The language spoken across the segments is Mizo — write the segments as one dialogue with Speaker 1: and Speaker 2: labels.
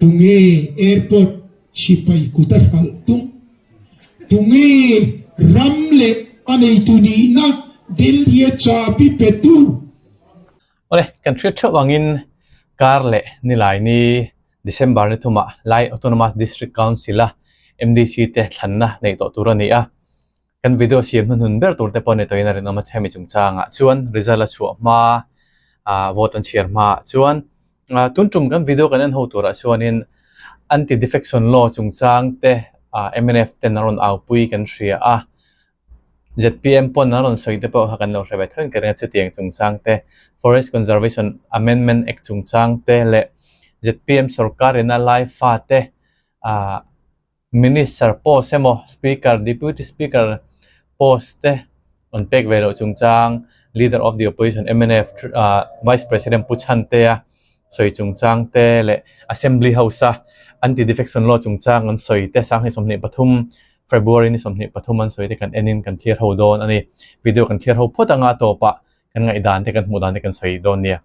Speaker 1: Tunge airport sipai kut a hralh tum? Tunge ram leh a neitu nihna Delhi-a chabi petu?
Speaker 2: Awle, kan hriat theuh angin kar leh nilai ni December ni thumah Lai Autonomous District Council-a MDC te thlanna neih tawh tur a ni a. Kan video siam hnuhnun ber tur te pawh ni tawhin a rinawm a, hemi chungchangah chuan result a chhuah hma ah vote an chhiar hmaah chuan ah tun tum kan video kan en ho turah chuanin anti defection law chungchang te ah mnf ten an rawn aupui kan hria a, zpm pawn an rawn sawi te pawh kha kan lo hre ve theuhin ka ring a, chutiang chungchang te forest conservation amendment act chungchang te leh zpm sorkar ina lai fate ah. Minister post emaw Speaker, Deputy Speaker post te an pek ve loh chungchang Leader of the Opposition mnf Vice President Pu Chhantea sawi chungchang te leh Assembly House a Anti Defection Law chungchang an sawi te Sanghnih 23 February ni 23 an sawi te kan enin kan thlir ho dawn a ni. Video kan thlir ho phawt anga tawpah kan ngaihdan te kan hmuh dan te kan sawi dawn nia.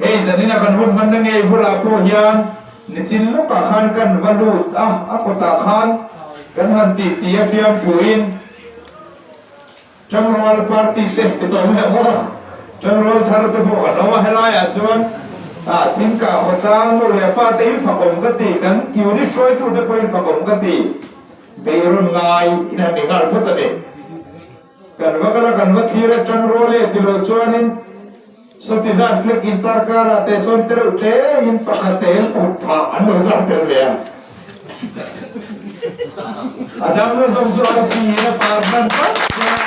Speaker 3: Hei zanina kan hun hmanna ngei bulah pawh hian nichin lawkah khan kan va lut a, a kawtah khan kan han tih tih a fiamthuin Tangrual party te ti tawh mai ang aw, Tangrual thar te pawh kan awm a, helaiah chuan Thingkah khawtlang nu leh pa te in fakawm ka ti, kan unit hruaitute pawh in fakawm ka ti, beirawn ngai in han ni nghal phawt a ni. Kan va kal a, kan va thlir a, Tangrual e ti lo chuanin, Sawti zan flag in tar karah te sawn te reuh te in pakhat te hian kut phah an lo zar tel ve a. A dang na zawng chu arsi in a par hman vat zel a.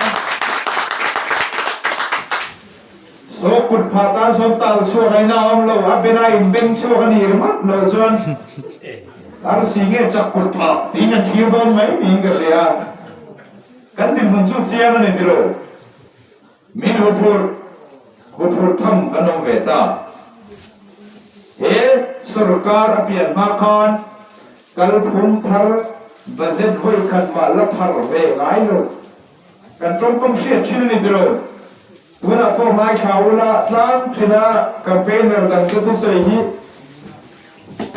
Speaker 3: Saw kut phah tan sawn tal chhuak a ina awm lo, a bena in beng chhuak a nih ringawt lo chuan arsi nge chak kut phah tiin an thlir dawn mai niin ka hria. Kan dinhmun chu chiang a ni tilo. Min huphurh, huphurh tham kan awm ve ta. He sorkar a pian hma khan kalphung thar budget vawi khat mah la phar ve ngai lo. Kan tawngkam hriat thin a ni tilo. Tunah pawh ngaithla ula tlang tina campaigner dangte thusawi hi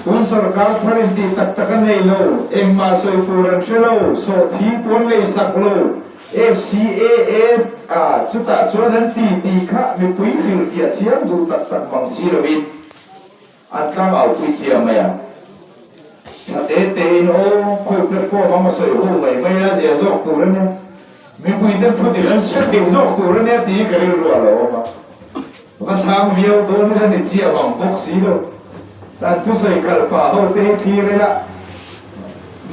Speaker 3: tun sorkar thar in tih tak tak a nei lo, engmah sawi tur an hre lo, sawhthing pawn lei sak lo, FCAA ah chutah chuan an ti tih kha mipui hrilhfiah chiang duh tak tak mang si loin an tlang aupui chiang mai a. Tha te te in aw khawi platform a maw sawi ho mai mai a zia zawk tur a nia, mipui te thu dik an hre thei zawk tur a nia tih hi ka rilru a lo awm a. Va chhang viau dawn ila ni chiah vang bawk si lo. Kan thusawi kal pah ho te hi thlir ila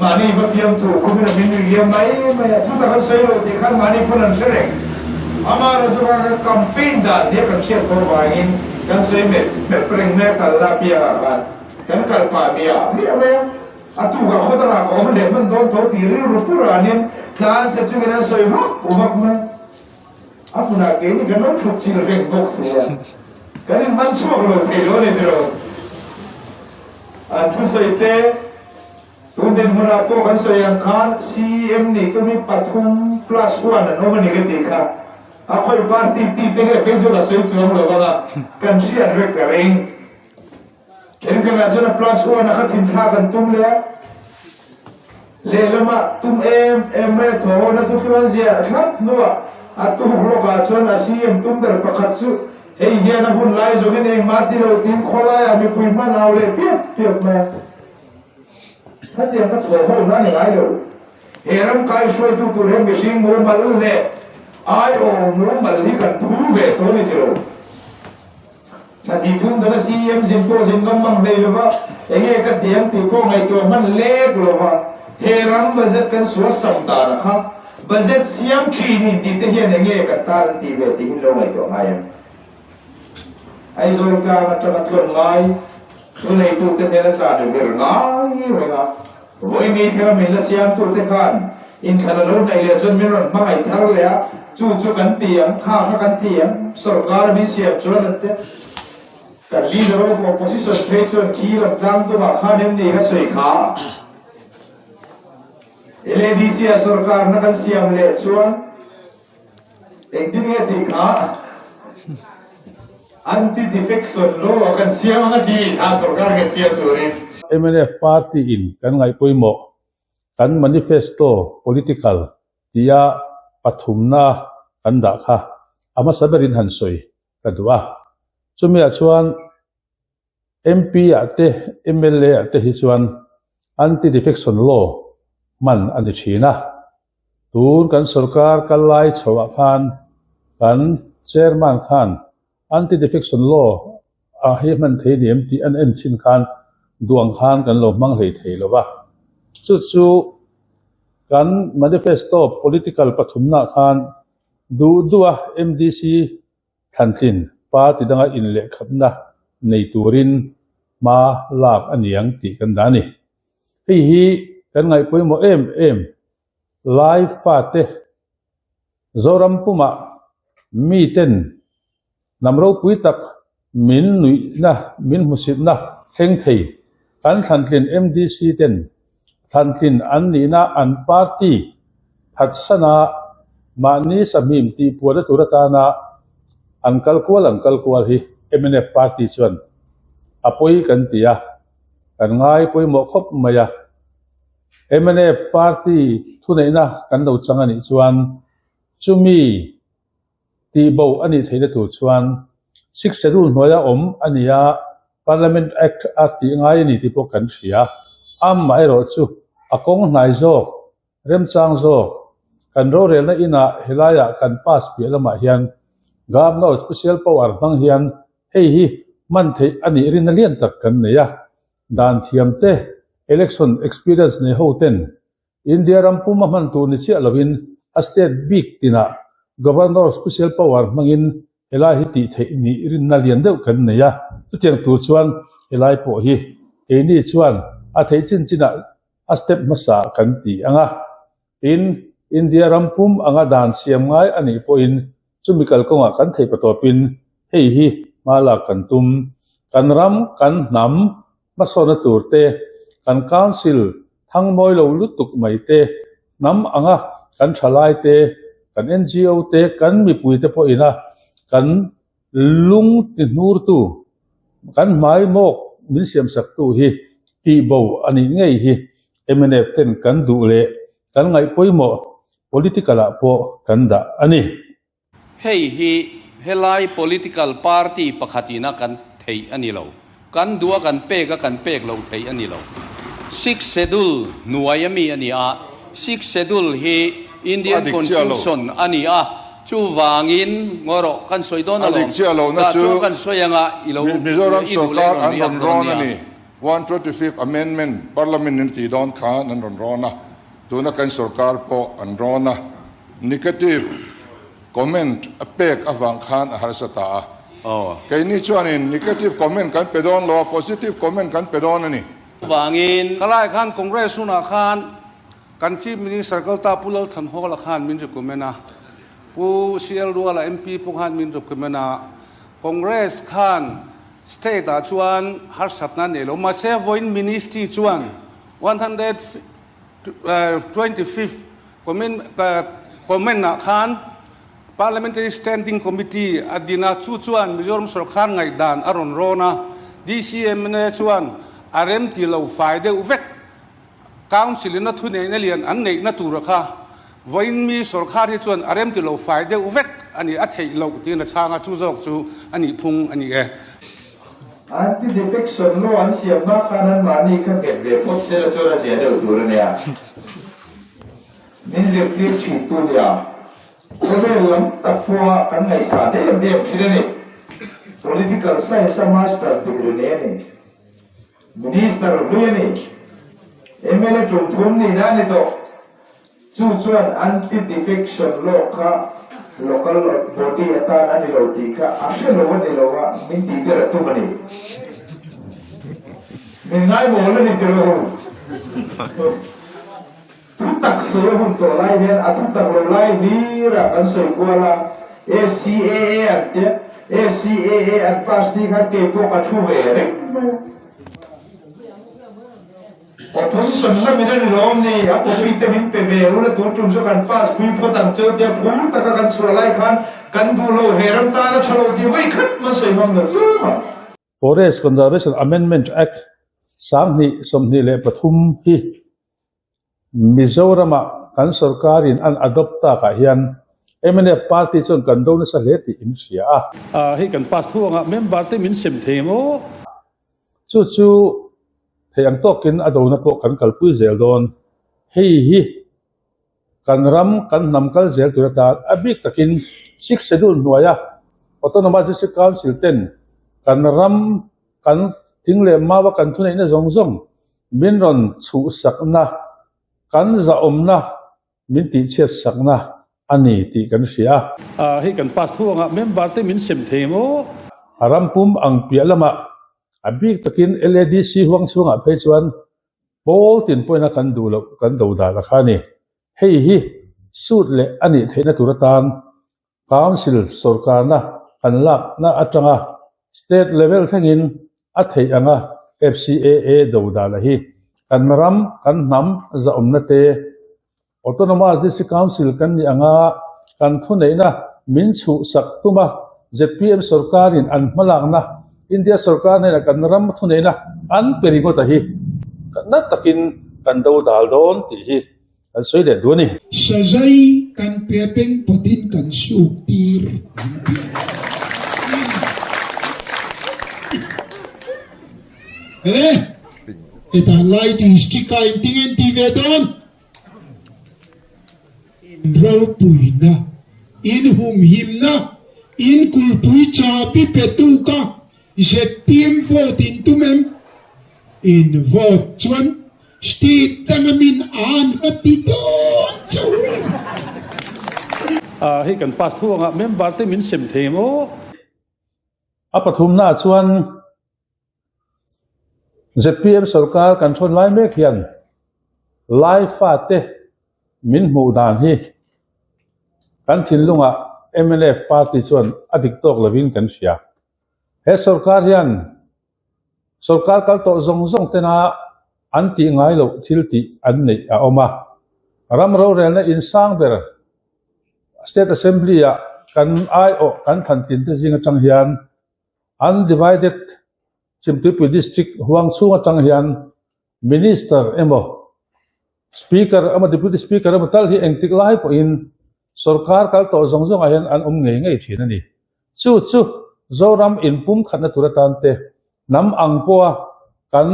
Speaker 3: mahni va fiamthu khum ila min ri liam mai mai a, chutak an sawi lo tih khan mahni phun an hre reng. Amaherawh chu kha kan campaign dan nia kan hriat tawh vangin kan sawi mep mep reng mai a kalna apiangah khan kan kal pah miah miah mai a, a tukah khaw dangah ka awm leh hman dawn tho tih rilru puranin tlan che chungin an sawi vak vak mai. A hmunah keini kan lo thut chil reng bawk si a, kan in man chhuak lo thei lo a ni tiraw? An thusawi te, tun dinhmunah pawh kan sawi ang khan CEM nih tum hi pathum plus one an awm a ni ka tih kha. A khawi party ti te nge phei chu ka sawi chuang lo vang a, kan hriat vek ka ring. Thenkhatah chuan a plus one a kha thinthlak an tum leh a, lehlamah tum em em mai a thaw hawn a thuthlung an ziah thlap hnuah a tuk lawkah chuan a CM tum ber pakhat chu hei hian a hun lai zawngin engmah ti lo tiin khawlaiah mipui hman au leh piap piap mai a. Khatiang ka thaw hawn a ni ngai lo. He ram kaihruaitu tur hian mihring mumal leh aiawh mumal hi kan phu ve tawh a ni ti lo. Thla tih thum dana CEM zin pawh zin ngam mang hlei lova, enge ka ti ang tih pawh ngaihtuah hman lek lova, he ram budget kan sual sam dan a kha, budget siam thin in tih te hian enge kan tan an tih ve tih hin lo ngaihtuah ngai ang. Aizawl tlang atanga tlawn ngai thuneitu te hnen a tlan vir ngai reng a, Vawi thlenga min la siamtute khan inthlan a lo hnaih leh chuan min rawn hmangaih thar leh a, chu chu kan ti ang, kha kha kan ti ang, sorkar min siam chuan an ti. Kan leader of opposition phei chuan khi lam tlang tumah khan em ni kha sawi kha. LADC ah sorkarna kan siam leh chuan engtin nge tih kha anti-defection law ah kan siam ang a ti kha sorkar kan siam turin.
Speaker 4: mnf party in kan ngaih pawimawh kan manifesto political tia pathumna kan dah kha a hmasa berin han sawi ka duh a. Chumiah chuan MP ah te mla ah te hi chuan anti-defection law hman a ni thin a. Tun kan sorkar kal lai chhoah khan kan chairman khan anti-defection law a hi hman thei ni em tih an en chin khan duang khan kan lo hmang hlei thei lo va. Chu chu kan manifesto political pathumnaah khan duh duha MDC Thlantlin party danga inlehkhatna nei turin hma lak a ni ang tih kan dah a ni. Hei hi kan ngaih pawimawh em em lai fate Zoram pumah miten hnam ropui tak min nuihna, min hmusitna thleng thei kan thlantlin MDC ten Thlantlin an nihna an party phatsana mahni sahmim tihpuahna tur atana an kal kual an kal kual hi mnf party chuan a pawi kan ti a, kan ngai pawimawh khawp mai a. Mnf party thuneihna kan lo chang a nih chuan chumi Tihbo a nih theihna tur chuan Sixth Schedule hnuaia awm a ni a, Parliament Act a tih ngai a ni tih pawh kan hria. Amaherawhchu a kawng hnai zawk, remchang zawk, kan rorelna inah helaiah kan pass piah lamah hian Governor Special Power hmang hian hei hi hman theih a nih rinna lian tak kan nei a, dan thiamte, election experience nei ho ten India ram pum a hman tur ni chiah lovin a state bik tinah Governor special power hmangin helai hi tih theih nih rinna lian deuh kan nei a, chutiang tur chuan helai pawh hi keini chuan a theih chin chinah a step hmasa kan ti ang a. Tin, India ram pum anga dan siam ngai a nih pawhin chumi kalkawngah kan theih patawpin hei hi hma lak kan tum. Kan ram, kan hnam hmasawnna tur te, kan council thang mawi lo lutuk mai te, hnam anga kan thalai te, kan NGO te, kan mipui te pawhina kan lung ti hnurtu, kan hmai mawk min siamsaktu hi tihbo a nih ngei hi mnf ten kan duh leh kan ngaih pawimawh political ah pawh kan dah a ni.
Speaker 5: Hei hi helai political party pakhatina kan theih a ni lo. Kan duh a kan pek a kan pek lo theih a ni lo. Sixth Schedule hnuai a mi a ni a, Sixth Schedule hi Indian
Speaker 6: A dik chiah lo.
Speaker 5: Constitution a ni a, chuvangin ngaw rawh kan sawi dawn
Speaker 6: A
Speaker 5: alawm.
Speaker 6: dik chiah lo na
Speaker 5: Tah
Speaker 6: chu
Speaker 5: chuan kan sawi anga i lo
Speaker 6: Mizoram
Speaker 5: i duh leh
Speaker 6: sorkar
Speaker 5: rawn
Speaker 6: an
Speaker 5: react
Speaker 6: rawn
Speaker 5: dawn
Speaker 6: rawn a
Speaker 5: nia.
Speaker 6: ni. 125th Amendment Parliament in tih dawn khan an rawn rawn a, tuna kan sorkar pawh an rawn a. Negative comment a pek avang khan a harsa ta a. Keini chuanin negative comment kan pe dawn lo a, positive comment kan pe dawn a ni.
Speaker 5: Vangin.
Speaker 7: Khalai khan Congress hunah khan kan Chief Minister kalta Pu Lal Thanhawla khan min recommend a, Pu CL Ruala MP pawh khan min recommend a, Congress khan state ah chuan harsatna a nei lo, mahse vawiin ministry chuan 125 Comment ah khan Parliamentary Standing Committee a din a, chu chuan Mizoram sorkar ngaihdan a rawn rawn a, DCMNA chuan a rem ti lo fai deuh vek. Council in a thuneihna lian an neihna tura kha vawiin mi sorkar hi chuan a rem ti lo fai deuh vek a ni, a theih loh tiin a chhang a, chu zawk chu a nih phung a ni e.
Speaker 3: Anti-defection law an siam hma khan anmahni kha nghet ve phawt sela chuan a zia deuh tur a nia. Min zirtir thin tu nia. Khawvel lam tak pawha kan ngaihsan em em thin a ni. Political Science a Master degree nei a ni. Minister hlui a ni. Mla tum thum nihna a ni tawh. Chu chuan anti-defection law kha local body atan a ni lo tih kha a hre lo a ni lo a, min tih der a tum a ni. Min ngaimawh a ni tirh u. Thutak sawi a hun tawh lai hian a thutak lo lai hlirah kan sawi kual a, FCAA an tia, FCAA an pass ni khan kei pawh ka thu ve reng mai a. Opposition lamin a ni lawm ni, a copy te min pe ve ula tun tum chu kan pass pui phawt ang cheu tia phur taka kan chhuah lai khan kan duh lo he ram tan a tha lo tih vawi khat hma sawi hmang lo tum a.
Speaker 4: Forest Conservation Amendment Act, 2023 hi Mizorama kan sorkarin an adopt takah hian mnf party chuan kan do nasa hle tih in hria a.
Speaker 7: Hei kan pass thu anga member te min sem thei ang aw.
Speaker 4: Chu chu thei ang tawkin a dona pawh kan kalpui zel dawn. Hei hi Kan ram, kan hnam kal zel tur atan a bik takin Sixth Schedule hnuaia Autonomous District Council ten kan ram, kan thing leh maua kan thuneihna zawng zawng min rawn chhuhsakna, kan zahawmna min tihchhiatsakna a ni tih kan hria.
Speaker 7: Hei kan pass thu anga member te min sem thei maw?
Speaker 4: A ram pum ang piah lamah a bik takin LADC huang chhungah phei chuan Pawl tin pawhin a kan duh loh kan do dan a kha a ni. Hei hi sut leh a nih theihna tur atan Council sorkarna kan lakna atanga State level thlengin a theih anga FCAA do dan a hi kan ram kan hnam zahawmna te Autonomous District Council kan nih anga kan thuneihna min chhuhsak tum a, zpm sorkarin an hmalakna India sorkar hnenah kan ram thuneihna an pe ringawt a hi na takin kan dodal dawn tih hi kan sawi leh duh a ni.
Speaker 1: Sazai kan pe peng pawtin kan suk tir an ti a. Ele, hetah Lai District ah engtin nge an tih ve dawn? In ropuina, in humhimna, in kulpui chabi petu kha zpm vote in tum em? In vote chuan state danga min an va ti dawn chauhin.
Speaker 7: Hei kan pass thu anga member te min sem thei maw?
Speaker 4: A pathumnaah chuan Zpm sorkar kan thawn lai mek hian Lai fate min hmuh dan hi kan thinlungah mnf party chuan a dik tawk lovin kan hria. He sorkar hian sorkar kal tawh zawng zawng tena an tih ngai loh thil tih an neih a awm a. Ram rorelna insang ber State Assembly-ah kan aiawh kan thlantlin te zing atang hian Undivided Chimtuipui District huang chhung atang hian Minister emaw, Speaker emaw, Deputy Speaker emaw tal hi engtik lai pawhin sorkar kal tawh zawng zawngah hian an awm ngei ngei thin a ni. Chu chu Zoram inpumkhatna tur atan te, hnam ang pawha kan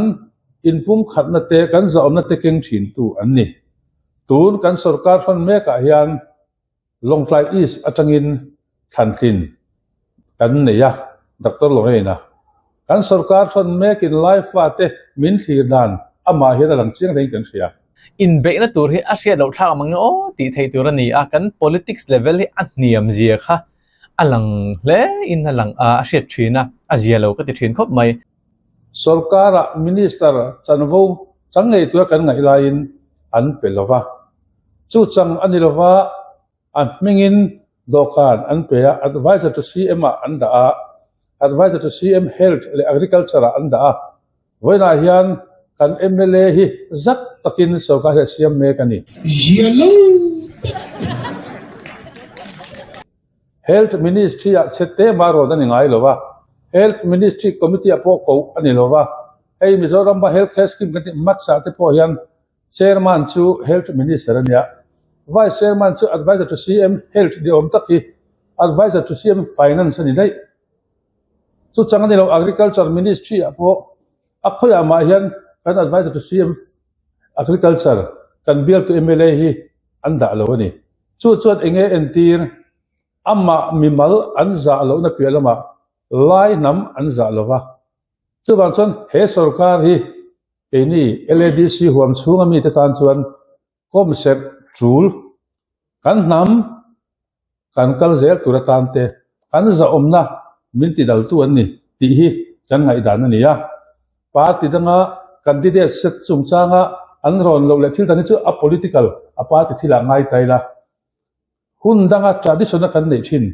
Speaker 4: inpumkhatna te, kan zahawmna te keng thintu an ni. Tun kan sorkar hrawn mekah hian Lawngtlai East atangin thlantlin kan nei a, Doctor Lorraine-a. Kan sorkar hrawn mekin lai fate min thlir dan amah hian a lang chiang reng kan hria.
Speaker 2: Inbeihna tur hi a hriat loh thlak mang e aw tih theih tur a ni a, kan politics level hi a hniam zia kha a lang hle in a lang a, a hriat thin a, a zia lo ka ti thin khawp mai.
Speaker 4: Sorkara Minister chanvo chang ngei tura kan ngaih laiin an pe lo va. Chu chang a ni lova, a hmingin dawhkan an pe a, Advisor to CM ah an dah a, Advisor to CM Health leh Agriculture ah an dah a. Vawiinah hian kan mla hi zak takin sorkar hi a siam mek a ni.
Speaker 1: Zia lo tak a ni.
Speaker 4: Health Ministry ah chhe te mah rawn a ni ngai lo va, Health Ministry Committee ah pawh koh a ni lo va. Hei Mizoram a Health Care Scheme kan tih MATS ah te pawh hian Chairman chu Health Minister a nia, Vice Chairman chu Advisor to CM Health ni awm tak hi Advisor to CM Finance a ni daih. Chu chang a ni lo, Agriculture Ministry ah pawh a khawiah mah hian kan Advisor to CM Agriculture kan bialtu mla hi an dah lo a ni. Chu chuan eng nge entir? Amah mimal an zah lohna piah lamah Lai hnam an zah lo va. Chuvang chuan he sorkar hi Keini LADC huam chhunga mite tan chuan kawmserh tul kan hnam kan kal zel tur atan te kan zahawmna min tidaltu an ni tih hi kan ngaihdan a ni a. Party danga candidate set chungchanga an rawn loh leh thil dang hi chu a political a party thilah ngai ta ila hun danga tradition a kan neih thin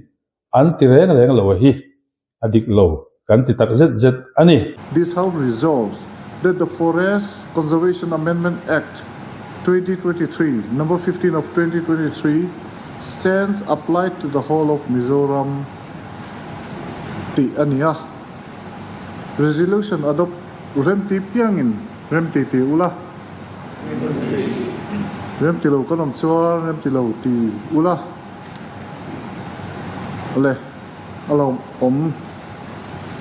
Speaker 4: An ti reng reng lo a hi a dik lo kan ti tak zet zet a ni.
Speaker 6: This House resolves that the Forest Conservation Amendment Act, 2023, No. 15 of 2023, stands applied to the whole of Mizoram tih a ni a. Resolution adopt.
Speaker 8: Remti piangin remti ti ula. Remti lo kan awm chuan remti lo ti ula. Le a lo awm.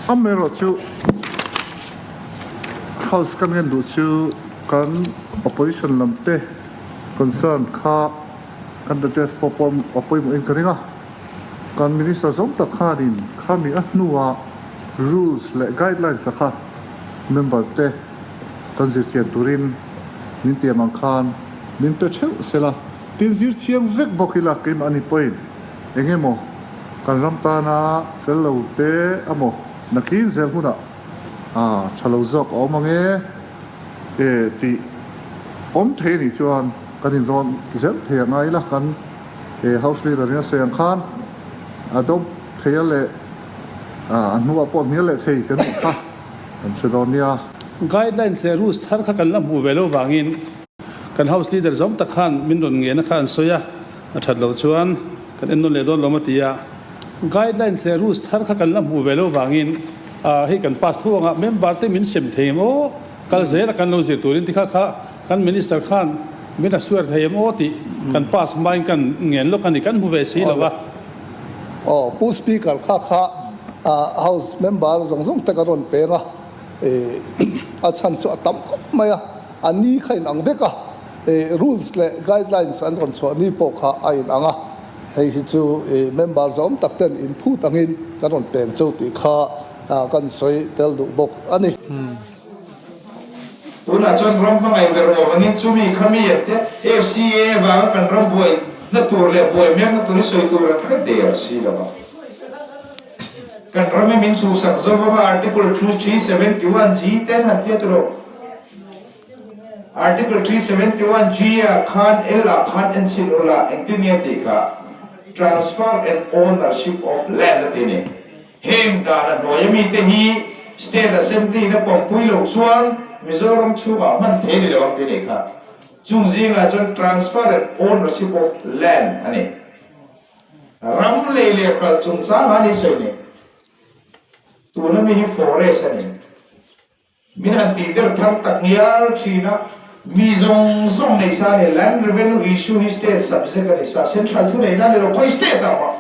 Speaker 8: Amaherawhchu House kan ngen duh chu kan opposition lam te concern kha kan address pawh pawh a pawimawhin ka ring a. Kan Minister zawng tak khanin khami a hnua rules leh guidelines a kha member te kan zirchian turin min tiam ang khan min pe theuh sela, tin zirchiang vek bawk ila keimahni pawhin eng emaw kan ram tana fel lo te amaw nakin zel hunah a tha lo zawk a awm ang e e tih awm thei anih chuan kan inrawn zel thei ang a ila kan He House Leader in a sawi ang khan adopt thei a leh a hnuah pawh hnial leh thei kan nih kha kan hre dawn nia.
Speaker 4: Guidelines leh rules thar kha kan la hmuh ve lo vangin kan House Leader zawng tak khan min rawn ngena kha an sawi a, a that loh chuan kan en nawn leh dawn lo maw ti a. Guidelines leh rules thar kha kan la hmuh ve lo vangin hei kan pass tho anga member te min sem thei em aw, kal zel a kan lo zir turin ti kha kha Kan Minister khan min a swear thei em aw tih kan pass hmain kan ngen lawk a ni, kan hmu ve si lo va.
Speaker 9: Aw, Pu Speaker kha kha House member zawng zawng te ka rawn peng a, a chhan chu a tam khawp mai a, a ni kha inang vek a, rules leh guidelines an rawn chhuah ni pawh kha a inang a, hei hi chu member zawng tak ten inphut angin kan rawn peng cheu tih kha kan sawi tel duh bawk a ni.
Speaker 3: Tunah chuan ram hmangaih ber awm angin chumi kha mi an tia, FCA vanga kan ram buai na tur leh buai mek na tur hi sawi tur an hre der si lo a. Kan ram hi min chhuhsak zo vanga Article 371 G ten han tia tawh. Article 371 G ah khan L ah khan en chhin ula engtin nge tih kha Transfer and Ownership of Land a ti ni. Heng dan a hnuaia mite hi State Assembly na pawmpui loh chuan Mizoram chhungah hman thei a ni lo ang tih a nih kha. Chung zingah chuan Transfer and Ownership of Land a ni. Ram lei leh hralh chungchangah a ni sawi ni. Tuna mi hi Forest a ni. Min han tih der thar tak ngial thin a, mi zawng zawng nei sa a ni. Land revenue issue hi state subject a ni sa, central thu neihna a ni lo, khawi state ah mah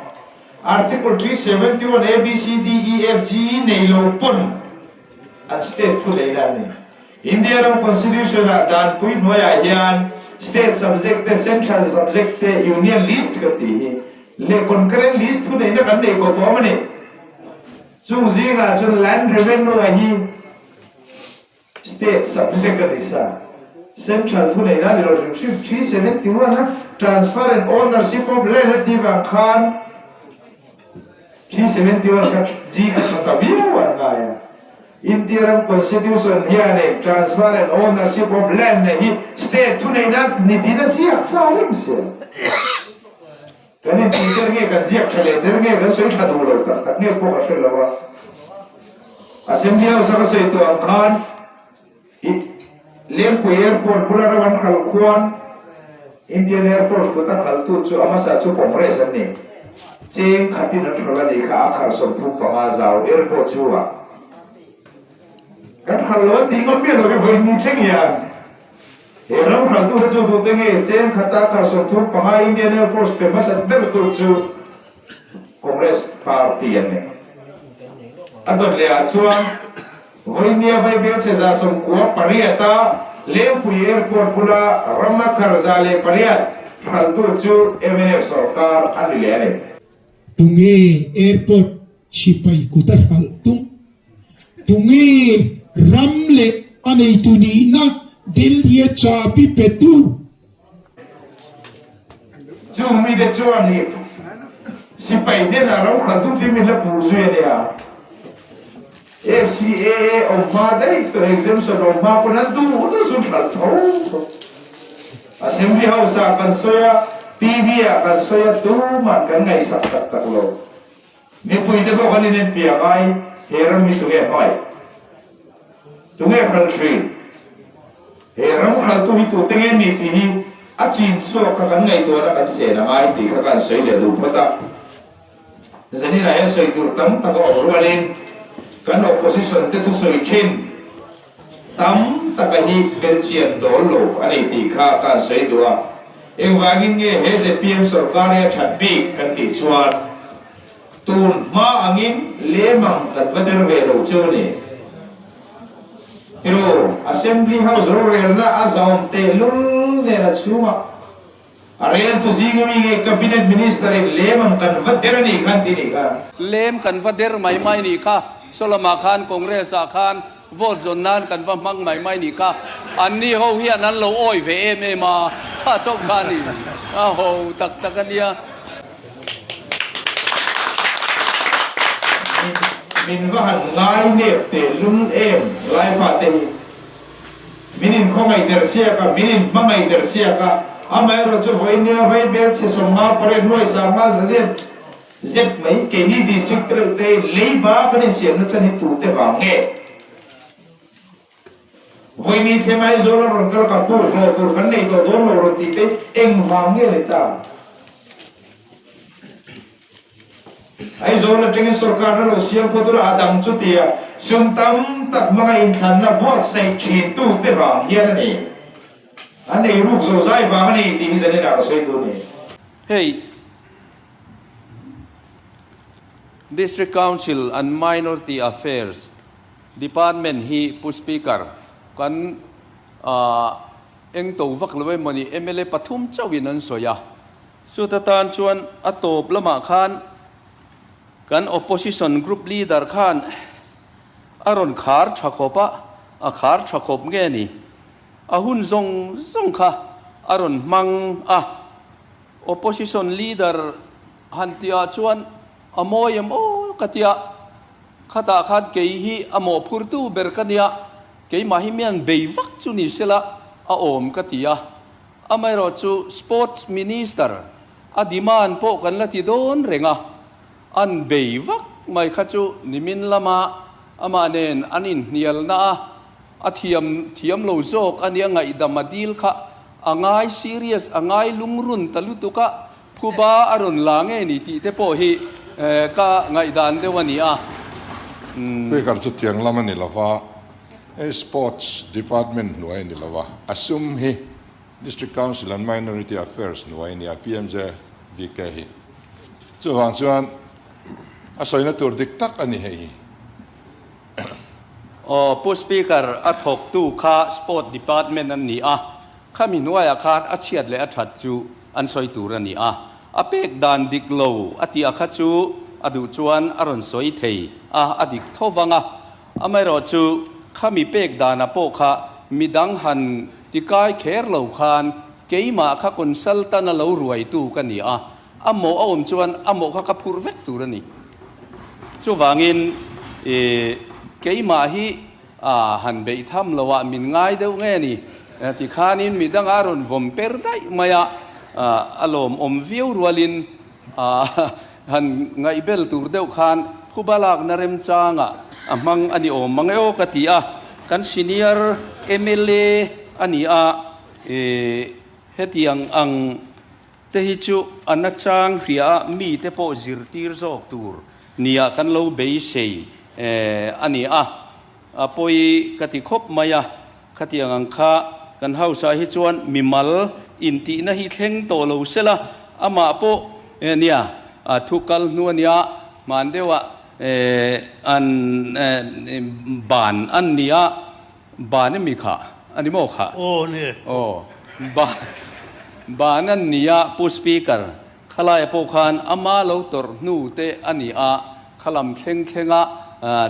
Speaker 3: Article 371 A B C D E F G nei lo pawn an state thu neihna a ni. India ram constitution ah danpui hnuaiah hian state subject te, central subject te, union list kan tih hi leh concurrent list thu neihna kan nei kawp awm a ni. Chung zingah chuan Land Revenue a hi State subject a ni sa. Central thuneihna a ni lo hrim hrim. 371 a Transfer and Ownership of Land a tih vang khan 371 kha G kha tha ta viau an ngai a. India ram Constitution hianin Transfer and Ownership of Land na hi State thuneihna ni tiin a ziak sa reng sia. Kan intih der nge kan ziak tha leh der nge kan sawi tha duh lo tak tak nge pawh ka hre lo a. Assembly House a ka sawi tawh ang khan i Lengpui Airport bula ram an khalh khuan Indian Air Force kut a khalhtu chu a hmasa chu Congress an ni. Cheng khatin an hralh a nih kha a khar 35 zau airport chhungah. Kan khalh lo an tih ngawt miah lo hi vawi ni thleng hian. He ram hralhtute chu tute nge cheng khata kar 35 Indian Air Force pe hmasa ber tur chu Congress Party an ni. A dawt leh ah chuan Vawinia Vaibelchhe 98 a Lengpui Airport bula rama kar 108 hralhtu chu mnf sorkar a ni leh a ni.
Speaker 1: Tunge airport sipai kut a hralh tum? Tunge ram leh a neitu nihna Delhi a chabi petu?
Speaker 3: Chung mite chuan hi sipai hnenah ram hralh tum tih min la puh zui a nia. FCAA awm hma daih tawh exemption awm hma pawn an duh duh chu hralh tho tho. Assembly House ah kan sawi a, TV ah kan sawi a, tuman kan ngaihsak tak tak lo. Mipui te pawh kan inenfiah ngai, he ram hi tunge hmangaih? Tunge hralh thin? He ram hralhtu hi tute nge ni tih hi a chin chhuak kha kan ngaihtuahna kan sen a ngai tih kha kan sawi leh duh phawt a. Zaninah hian sawi tur tam tak a awm rualin kan opposition te thusawi thin. Tam taka hi belchian dawl lo a ni tih kha ka han sawi duh a. Engvangin nge he zpm sorkar hi a that bik kan tih chuan tun hma angin lemang kan va der ve lo cheu a ni. Tiru, Assembly House rorelna a zahawm tehlul nen a chhungah A reltu zinga mi nge Cabinet Minister in lem ang kan va der a nih khan ti nih kha.
Speaker 5: Lem kan va der mai mai nih kha. Sawlamah khan Congress ah khan vote zawn nan kan va hmang mai mai nih kha. Anni ho hian an lo awi ve em em a, kha chauh kha a ni. A ho tak tak a nia.
Speaker 3: Min va han ngai nep teh lul em Laifa te hi. Min inkhawngaih der siak a, min inhmangaih der siak a, amaherawhchu vawinia vaibel chhe sawmnga pariat nuai sanga zariat zet mai keini district te reuh te leiba kan insiamna chan hi tute vang nge? Vawini thleng Aizawl a rawn kal ka pu hlawh tur kan nei tawh dawn lo rawn tih te engvang nge ni ta? Aizawl atangin sorkarna lo siam phawt ula a dang chu tia sum tam tak hmanga inthlanna buatsaih thintu te vang hian a ni. An ei ruk zo zai vang a ni tih hi zaninah ka sawi tur a ni.
Speaker 5: Hei District Council and Minority Affairs Department hi Pu Speaker kan eng to vak lo emawni mla pathum chauhin an sawi a. Chuta tan chuan a tawp lamah khan kan opposition group leader khan a rawn khar tha khawp a, a khar tha khawp nge ni? A hun zawng zawng kha a rawn hmang a, opposition leader han tihah chuan a mawi em aw ka tia, khatah khan kei hi a mawhphurtu ber ka nia, keimah hi mian bei vak chu ni sela a awm ka ti a. Amaherawhchu Sports Minister a demand pawh kan la ti dawn reng a, an bei vak mai kha chu nimin lama amah nen an inhnialna a, a thiam thiam lo zawk a nia ngaihdam a dil kha a ngai serious a ngai lungrun ta lutuk a, phuba a rawn la nge ni tih te pawh hi ka ngaihdan deuh a ni a.
Speaker 6: Speaker chu tiang lam a ni lova. Hei Sports Department hnuai a ni lo a, a sum hi District Council and Minority Affairs hnuai a ni a, PMJVK hi. Chuvang chuan a sawina tur dik tak a ni hei hi.
Speaker 5: Aw, Pu Speaker, a thawktu kha Sport Department an ni a, khami hnuaiah khan a chhiat leh a that chu an sawi tur a ni a, a pek dan dik lo a tih a kha chu a duh chuan a rawn sawi thei a, a dik tho vang a. Amaherawhchu, khami pek danah pawh kha midang han tikai kher lo khan keimah kha consultant a lo ruaitu ka ni a, a mawh a awm chuan a mawh kha ka phurh vek tur a ni. Chuvangin keimah hi han beih tham loah min ngai deuh nge ni tikhanin midanga a rawn vawm per daih mai a, a lawmawm viau rualin Han ngaihbel tur deuh khan phuba lakna remchangah a hmang a ni awm mang e aw ka ti a, kan senior mla a ni a, hetiang ang te hi chu a nachang hria a mite pawh zirtir zawk tur nia kan lo beisei a ni a, a pawi ka ti khawp mai a. Khatiang ang kha kan house ah hi chuan mimal intihna hi thleng tawh lo sela, amah pawh nia thu kal hnu a nia, hman deuhah an ban an nia, ban emi kha a ni maw kha?
Speaker 10: Aw ni.
Speaker 5: Aw ban an nia Pu Speaker, khalaia pawh khan ama lo tawrh hnu te a ni a, Khalam thleng thlenga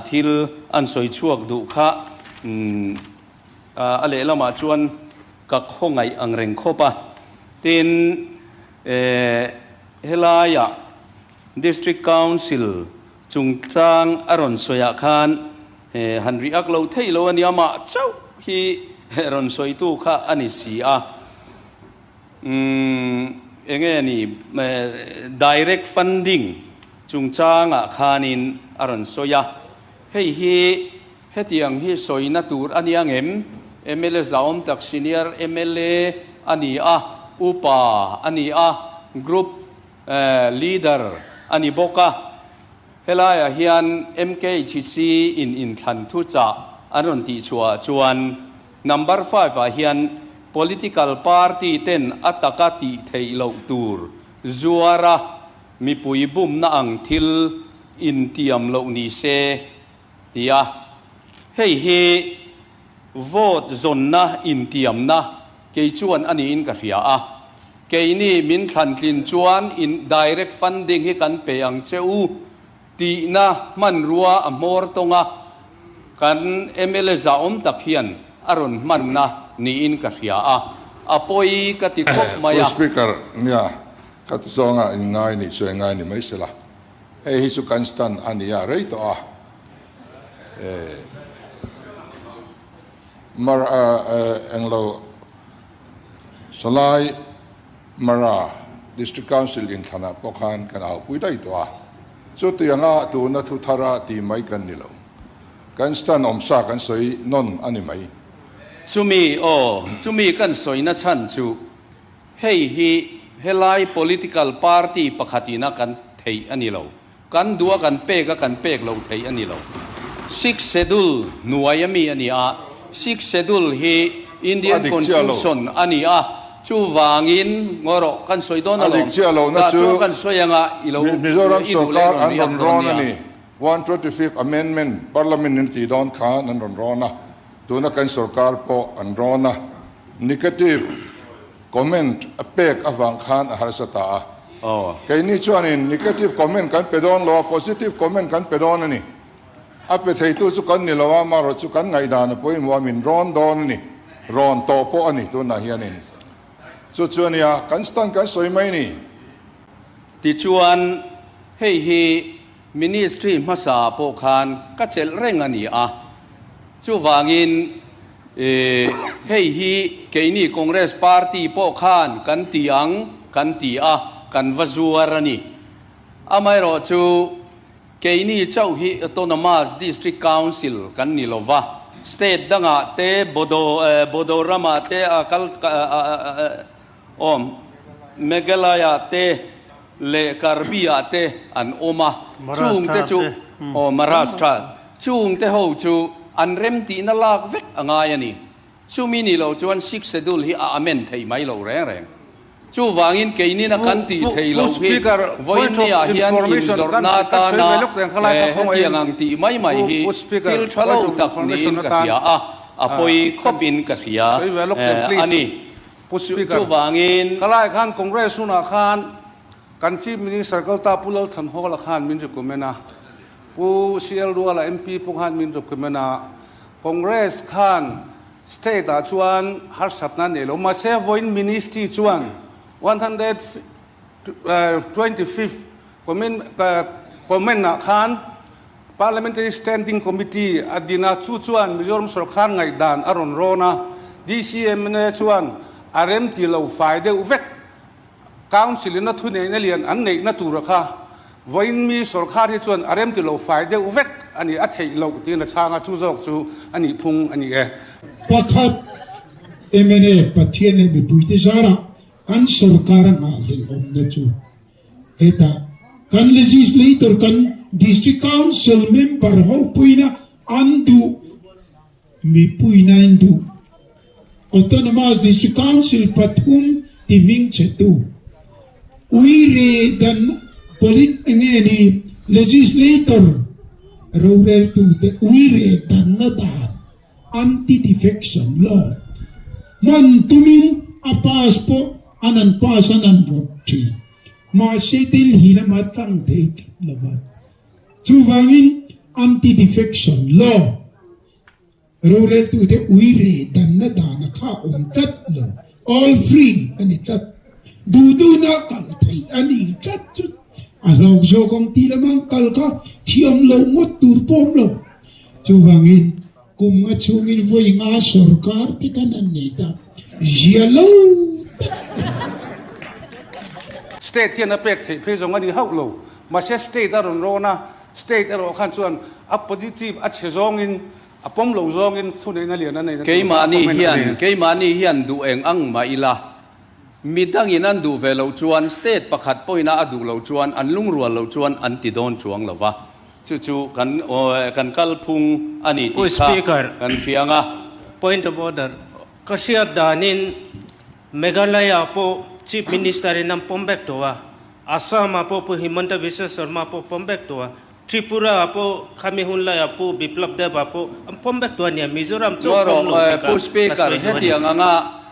Speaker 5: thil an sawi chhuak duh kha a lehlamah chuan ka khawngaih ang reng khawp a. Tin, helaiah District Council chungchang a rawn sawiah khan han react lo theih lo a ni, amah chauh hi rawn sawitu kha a ni si a. Umm enge ni direct funding chungchangah khanin a rawn sawi a, hei hi hetiang hi sawina tur a nia ngem? Mla zahawm tak senior mla a ni a, upa a ni a, group leader a ni bawk a, helaiah hian MKHC in inthlan thuchah. an rawn tihchhuah ah chuan number five ah hian political party ten a taka tih theih loh tur zuara mipui bumna ang thil intiam loh ni se ti a, hei hi vote zawnna intiamna kei chuan a niin ka hria a, keini min thlantlin chuan in direct funding hi kan pe ang che u tihna hmanrua a hmawr tawng a, kan mla zahawm tak hian a rawn hmanna niin ka hria a, a pawi ka ti khawp mai
Speaker 6: Pu
Speaker 5: a.
Speaker 6: Speaker, nia, ka ti zawnga in ngai nih chu engai ni mai sela. Hei hi chu kan stand a ni a, rei tawh a. Mar englo Salai Mara District Council inthlanah pawh khan kan aupui daih tawh a. Chutianga tuna thu thara ti mai kan ni lo. Kan stand awmsa kan sawi nawn a ni mai.
Speaker 5: Chumi aw, chumi kan sawina chhan chu Hei hi helai political party pakhatin a kan theih a ni lo. Kan duh a kan pek a kan pek loh theih a ni lo. Sixth Schedule hnuai a mi a ni a, Sixth Schedule hi
Speaker 6: A
Speaker 5: Indian
Speaker 6: dik chiah lo.
Speaker 5: Constitution a ni a, chuvangin ngaw rawh kan sawi dawn
Speaker 6: A dik
Speaker 5: alawm.
Speaker 6: chiah lohna
Speaker 5: Tah
Speaker 6: chu
Speaker 5: chuan kan sawi anga i lo
Speaker 6: Mizoram
Speaker 5: i duh leh
Speaker 6: sorkar
Speaker 5: rawn
Speaker 6: an
Speaker 5: riak
Speaker 6: rawn
Speaker 5: dawn
Speaker 6: rawn a
Speaker 5: nia.
Speaker 6: ni. 125th Amendment Parliament in tih dawn khan an rawn rawn a, tuna kan sorkar pawh an rawn a. Negative comment a pek avang khan a harsa ta a. Keini chuanin negative comment kan pe dawn lo a, positive comment kan pe dawn a ni. A pe theitu chu kan ni lo a, amaherawh chu kan ngaihdan a pawimawh a, min rawn dawn a ni. Rawn tawh pawh a ni tunah hianin. Chu chu a nia, kan stand kan sawi mai ni.
Speaker 5: Tichuan, hei hi Ministry hmasa pawh khan ka chelh reng a ni a, chuvangin hei hi keini Congress party pawh khan kan ti ang kan ti a, kan va zuar a ni. Amaherawhchu keini chauh hi Autonomous District Council kan ni lo va, state dangah te Bodo Bodo ramah te a kal Awm, Meghalaya te leh Karbi-ah te an awm a, chungte chu aw Maharashtra, chungte ho chu an remtihna lak vek a ngai a ni. Chumi ni lo chuan Sixth Schedule hi a amend theih mai lo reng reng. Chuvangin keinina kan tih theih loh hi vawiinniah hian inzawrhna atana hetiang ang tih mai mai hi thil tha lo tak niin ka hria a, a pawi khawpin ka hria a ni.
Speaker 7: Pu Speaker,
Speaker 5: Chuvangin.
Speaker 7: Khalai khan Congress hunah khan kan Chief Minister kalta Pu Lal Thanhawla khan min recommend a, Pu CL Ruala MP pawh khan min recommend a, Congress khan state ah chuan harsatna a nei lo, mahse vawiin Ministry chuan 125th comment ah khan Parliamentary Standing Committee a din a, chu chuan Mizoram sawrkar ngaihdan a rawn rawn a, DCMNA chuan a remti lo fai deuh vek. Council in a thuneihna lian an neihna tura kha vawiin mi sawrkar hi chuan a remti lo fai deuh vek a ni, a theih loh tiin a chhang a, chu zawk chu a nih phung a ni e.
Speaker 1: Pakhat, mna Pathian leh mipuite zarah kan sawrkar a nghahhlelhawmna chu Hetah kan legislator kan district council member ho puina an duh mipuina in duh autonomous district council pathum ti hming che tu uire dan polit enge ni legislator rorel tu te uire dan na dan Anti-defection law hman tumin a pass pawh an an pass an an rawt thin. Mahse Delhi lama tlang thei tlat lo va. Chuvangin anti-defection law roreltute ui reh danna dana kha a awm tlat lo. All free a ni tlat. Duh duhna kal theih a ni tlat chu a hlawk zawk ang tih lama an kal kha thiam lo ngawt tur pawh awm lo. Chuvangin kum nga chhungin vawi nga sorkar te khan an nei ta zia lo tak a ni.
Speaker 7: State hian a pek theih phei zawng a ni hauh lo. Mahse state a rawn rawn a, state erawh khan chuan a positive a chhe zawngin a pawm lo zawngin thuneihna lian a neihna tur kha a
Speaker 5: Keimahni
Speaker 7: comment a
Speaker 5: hian
Speaker 7: ni.
Speaker 5: keimahni hian duh eng ang mah ila, midangin an duh ve loh chuan state pakhat pawhina a duh loh chuan an lungrual loh chuan an ti dawn chuang lo va. Chu chu kan kan kalphung a ni
Speaker 10: Pu
Speaker 5: tih kha
Speaker 10: Speaker,
Speaker 5: kan hria ang a.
Speaker 10: Point of order, Ka hriat danin Meghalaya pawh Chief Minister in an pawm vek tawh a, Assam ah pawh Pu Himanta Biswa Sarma pawh pawm vek tawh a, Tripura ah pawh khami hun laiah Pu Biplab Deb ah pawh an pawm vek tawh a nia, Mizoram chu
Speaker 5: Ngaw
Speaker 10: pawm
Speaker 5: rawh
Speaker 10: lo
Speaker 5: Pu
Speaker 10: tikah ka
Speaker 5: Speaker,
Speaker 10: sawi duh a ni.
Speaker 5: hetiang anga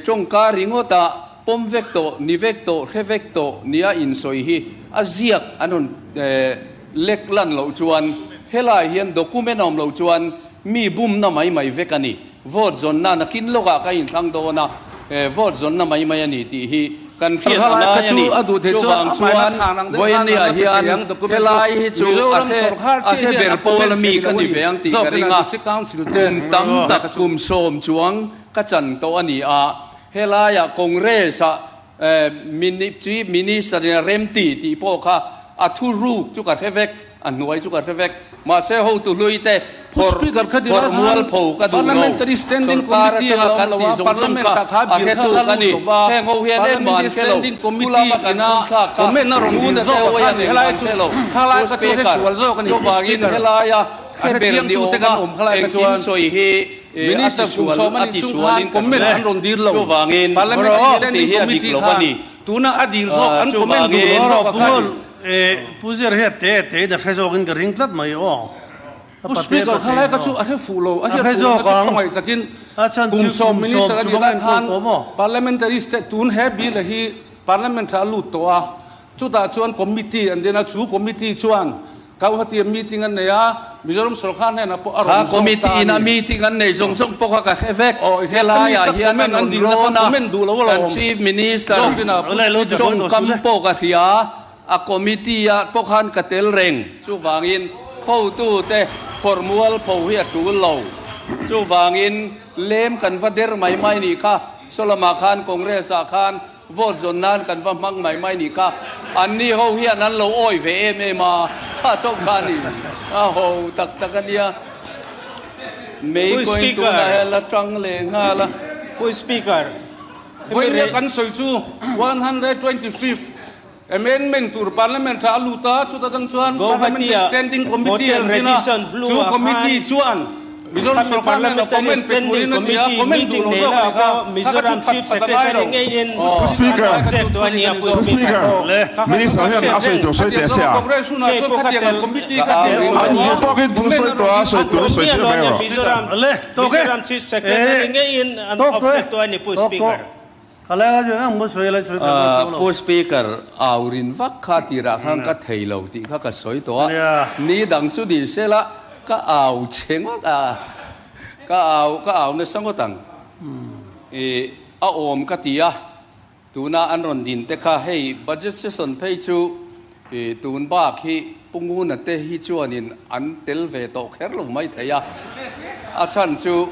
Speaker 5: tawngka ringawta pawm vek tawh, ni vek tawh, hre vek tawh nia insawi hi a ziak an rawn lek lan loh chuan helai hian document a awm loh chuan mi bumna mai mai vek a ni. Vote zawnna nakin lawkah ka inthlang dawn a, vote zawnna mai mai a ni tih hi kan hriat a ngai a ni. Chuvang chuan vawinia hian helai hi chu a hre a hre ber pawl a mi ka ni ve ang tih ka ring a, kum tam tak kum sawm chuang ka chan tawh a ni a, helaiah Congress-ah Chief Minister in a remti tih pawh kha a thuruk chu ka hre vek, a hnuai chu ka hre vek. Mahse hotu hlui te phawrh phawrh mualpho ka duh lo. Sorkar atanga kan tih zawng zawng kha a hre tuk a ni. Heng ho hian engmah an hre lo. Thu lama kan phun thlak kha tuna te ho hian engmah an hre lo. Pu Speaker, chuvangin helaia hre ber ni awma engkim sawi hi A tisual a tisualin ka hria chuvangin tih hi a dik lo a ni. Chuvangin
Speaker 7: Guwahati-a meeting an nei a, Mizoram sorkar hnenah pawh a
Speaker 5: Kha
Speaker 7: rawn zawk ta a
Speaker 5: committee ina
Speaker 7: ni.
Speaker 5: meeting an nei zawng zawng pawh kha ka hre vek.
Speaker 7: Aw, i hre
Speaker 5: Helaiah
Speaker 7: kha mi
Speaker 5: hian
Speaker 7: comment
Speaker 5: an
Speaker 7: an
Speaker 5: rawn
Speaker 7: dilna kha
Speaker 5: rawn a,
Speaker 7: comment duh lo
Speaker 5: kan
Speaker 7: alawm.
Speaker 5: Chief Minister
Speaker 7: Zawkin a Pu Speaker.
Speaker 5: tawngkam pawh ka hria, a committee ah pawh khan ka tel reng. Chuvangin hotute phawrh mualpho hi a tul lo. Chuvangin lem kan va der mai mai nih kha, Sawlamah khan Congress ah khan Vote zawn nan kan va hmang mai mai nih kha. Anni ho hian an lo awi ve em em a, kha chauh kha a ni. A ho tak tak a nia. Mei
Speaker 10: Pu
Speaker 5: coin
Speaker 10: Speaker.
Speaker 5: tunah hian la tang leh nghal a.
Speaker 10: Pu Speaker,
Speaker 7: Vawinia kan sawi chu 125th Amendment tur Parliament ah a lut a, chuta tang chuan Parliamentary
Speaker 10: Guwahati-a
Speaker 7: Standing Committee
Speaker 10: Hotel
Speaker 7: an din a,
Speaker 10: Radisson Blue
Speaker 7: chu
Speaker 10: ah
Speaker 7: committee
Speaker 10: khan
Speaker 7: chuan Mizoram
Speaker 10: khami
Speaker 7: sorkar hnenah
Speaker 10: Parliamentary
Speaker 7: comment pe
Speaker 10: Standing
Speaker 7: turin a ti a,
Speaker 10: Committee
Speaker 7: comment
Speaker 10: meeting
Speaker 7: duh lo
Speaker 10: nei
Speaker 7: zawk
Speaker 10: la
Speaker 7: a ni kha,
Speaker 10: kha
Speaker 7: kha ka chu
Speaker 10: Mizoram
Speaker 7: phat
Speaker 10: Chief
Speaker 7: phat a ngai
Speaker 10: Secretary
Speaker 7: lo.
Speaker 10: ngeiin
Speaker 6: Pu Speaker,
Speaker 10: an object tu a nia Pu
Speaker 6: Pu
Speaker 10: Speaker.
Speaker 6: Speaker,
Speaker 10: Kha kha chu
Speaker 6: Minister
Speaker 10: ka
Speaker 6: hian
Speaker 10: hriat
Speaker 6: a sawi
Speaker 10: reng.
Speaker 6: tur sawi teh se a.
Speaker 7: Congress hunah
Speaker 10: Kei
Speaker 7: chuan
Speaker 10: pawh ka
Speaker 7: khatiang
Speaker 10: tel
Speaker 7: ang committee
Speaker 5: Ka
Speaker 7: kha
Speaker 5: au
Speaker 7: tel
Speaker 5: ring
Speaker 7: awm
Speaker 6: An
Speaker 7: lo a,
Speaker 6: duh tawkin thu
Speaker 7: comment
Speaker 6: sawi
Speaker 7: a
Speaker 6: tawh
Speaker 7: rawn
Speaker 6: a,
Speaker 7: dil
Speaker 6: sawi
Speaker 7: duh
Speaker 6: tur
Speaker 7: lo.
Speaker 6: sawi
Speaker 10: Miah
Speaker 6: tir
Speaker 10: lo
Speaker 6: mai
Speaker 10: a nia
Speaker 6: rawh.
Speaker 10: Mizoram Mizoram Chief Secretary ngeiin an object tu a ni Pu Speaker.
Speaker 5: Pu Speaker, au rin vak kha tirah khan ka thei lo tih kha ka sawi tawh a, ni dang chu ni se la ka au che ngawt a, ka au ka au nasa ngawt ang. I a awm ka ti a, tuna an rawn din te kha hei budget session phei chu i tun bak hi Pu Nguna te hi chuanin an tel ve tawh kher lo mai thei a, a chhan chu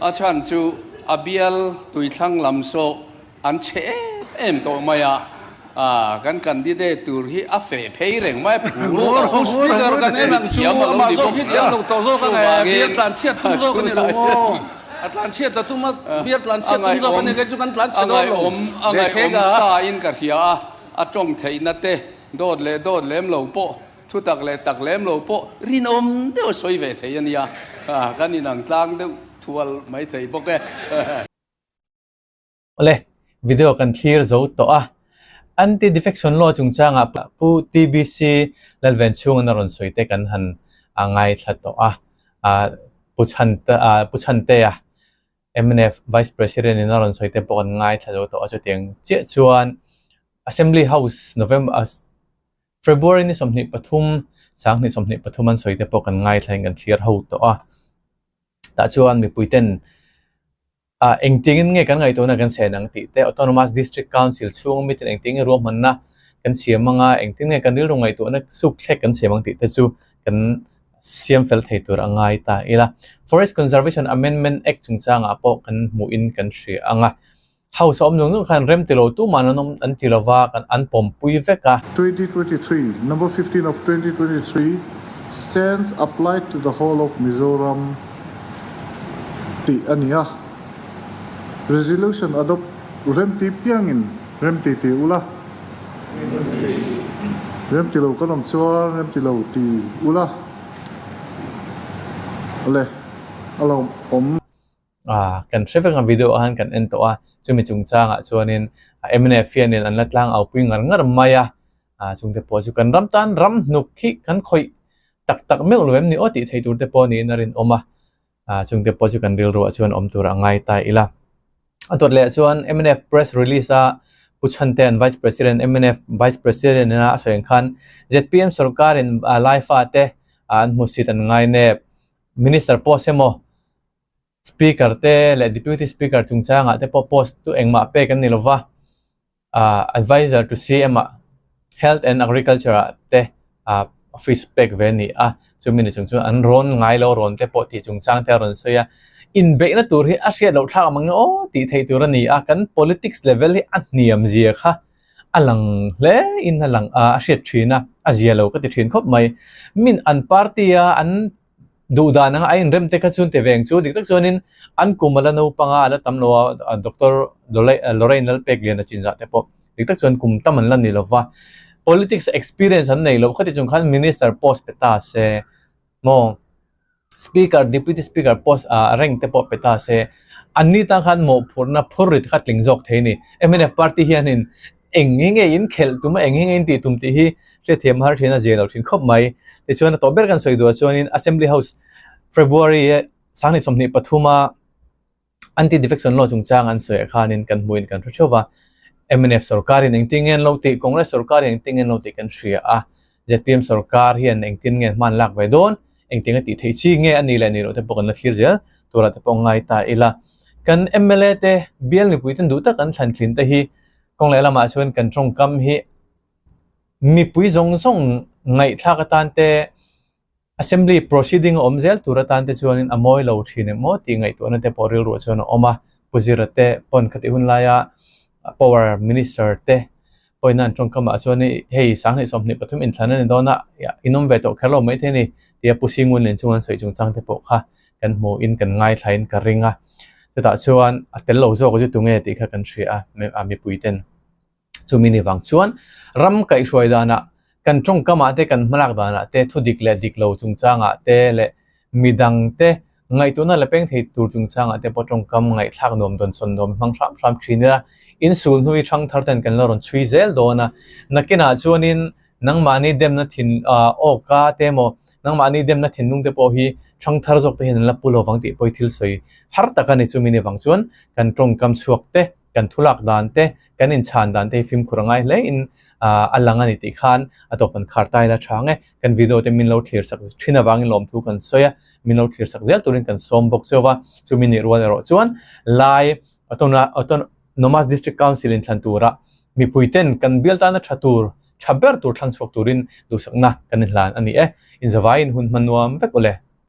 Speaker 5: A chhan chu a bial tuithlang lam saw an chhe em em tawh mai a, aa kan candidate tur hi a feh phei reng mai a, phur
Speaker 7: Pu Speaker kan en ang chu amah zawk hi tel lo tawh zawk ang e, bial tlanchhiat tum zawk a ni lo maw? A tlanchhiat a tum a, bial tlanchhiat tum zawk a ni, kei chu kan tlanchhe dawn lo.
Speaker 5: A ngaihawm sa in ka hria a, a tawng theihna te dawt leh dawt lem lo pawh Thu tak leh tak lem lo pawh rinawm deuh a sawi ve thei a nia, kan inang tlang deuh thual mai thei bawk e.
Speaker 2: Awle, video kan thlir zo tawh a. Anti-defection law chungchangah Pu TBC Lalvenchhunga'n a rawn sawi te kan han ngaithla tawh a. Pu Chhantea, mnf Vice President in a rawn sawi te pawh kan ngaithla zo tawh a. Chutiang chiah chuan Assembly House November February ni 23, 2023 an sawi te pawh kan ngaithlain kan thlir ho tawh a. Tah chuan mipui ten ah engtingin nge kan ngaihtuahna kan sen ang tih te, Autonomous District Council chhung miten engtin nge ruahmanna kan siam anga, engtin nge kan rilru ngaihtuahna suk thlek kan siam ang tih te chu kan siam fel thei tur a ngai ta ila. Forest Conservation Amendment Act chungchangah pawh kan hmuhin kan hria ang a. House a awm zawng zawng khan rem ti lo tuman an awm an ti lova kan an pawmpui vek a.
Speaker 8: 2023, Number 15 of 2023 stands applied to the whole of Mizoram tih a ni a. Resolution adopt remti piangin remti ti ula. Remti lo kan awm chuan remti lo ti ula le a lo awm.
Speaker 2: Kan hre vek a video ah khan kan en tawh a, chumi chungchangah chuanin mnf hianin an la tlang au pui ngar ngar mai a, chungte pawh chu kan ram tan ram hnuk hi kan khawih tak tak meuh lo em ni aw tih thei tur te pawh niin a rinawm a. Chungte pawh chu kan rilruah chuan awm tur a ngai ta ila. A dawt leh chuan mnf press release a Pu Chhantea'n Vice President mnf Vice President ina a sawi ang khan zpm sorkarin Laifa te an hmusit an ngai nep. Minister post emaw Speaker te leh Deputy Speaker chungchangah te pawh post chu engmah pek an ni lova. Adviser to CM ah Health and Agriculture ah te office pek ve a ni a, chumi ni chung chuan an rawn ngai lo rawn te pawh tih chungchang te a rawn sawi a, inbeihna tur hi a hriat loh thlak ang mang aw tih theih tur a ni a, kan politics level hi a hniam zia kha a lang hle in a lang a hriat thin a, a zia lo ka ti thin khawp mai. Min an party a an Duh dan anga a inrem te kha chuan ti veng chu dik tak chuanin an kum a la naupang a, a la tam lo a, Doctor Lorraine Lalpekliana chinzah te pawh dik tak chuan kum tam an la ni lo va, politics experience an nei lo khati chung khan Minister post pe ta se maw, Speaker, Deputy Speaker post ah rank te pawh pe ta se, anni tan khan mawhphurhna phur rit kha tling zawk thei a ni. Mnf party hianin Eng nge nge in khelh tum a, eng nge nge in tih tum tih hi hriatthiam har thin a zia lo thin khawp mai. Tichuan a tawh ber kan sawi duh ah chuanin Assembly House February sanghnih 23 a Anti-Defection Law chungchang an sawi ah khanin kan hmuhin kan hre theuh va. Mnf sorkarin engtin nge an lo tih, Congress sorkarin engtin nge an lo tih kan hria a. Zpm sorkar hian engtin nge hman lak ve dawn, engtin a tih theih chi nge a nih leh nih loh te pawh kan la thlir zel turah te pawh ngai ta ila. Kan mla te bial mipui ten duh tak an thlan thlin te hi Kawng leh lamah chuan kan tawngkam hi mipui zawng zawng ngaihthlak atan te, Assembly proceeding a awm zel tur atan te chuanin a mawi lo thin em aw tih ngaihtuahna te pawh rilruah chuan a awm a. Pu Zira te pawn khatih hun laia Power Minister te pawhin an tawngkamah chuan hei sanghnih 23 inthlan a ni dawn a, in awm ve tawh kher lo maithei a ni tia Pu Singun nen chuan an sawi chungchang te pawh kha kan hmuhin kan ngaithlain ka ring a. Chutah chuan a tel lo zawk chu tunge tih kha kan hria a, mipui ten. Chumi ni vang chuan ram kaihhruai danah kan tawngkamah te kan hmalak danah te thu dik leh dik lo chungchangah te leh midang te ngaihtuahna la peng thei tur chungchangah te pawh tawngkam ngaihthlak nuam dawn sawn nuam hmang hram hram thin ila insul hnui thang thar ten kan la rawn chhui zel dawn a. Nakinah chuanin Nangmahni demna thin awka te emaw, nangmahni demna thinlung te pawh hi thangthar zawk te hian an la pu lo vang tih pawh hi thil sawi har tak a ni. Chumi ni vang chuan kan tawngkam chhuak te, kan thulak dan te, kan inchhan dan te hi fimkhur a ngai hle in a lang a ni tih khan a tawp kan khar ta ila tha ang e. Kan video te min lo thlir sak thin avangin lawmthu kan sawi a, min lo thlir sak zel turin kan sawm bawk chauh va. Chumi nih rual erawh chuan Lai Autonomous District Council inthlan tura mipuiten kan bial tana tha tur Tha ber tur thlang chhuak turin duhsakna kan inhlan a ni e. Inzavaiin hun hman nuam vek aw le.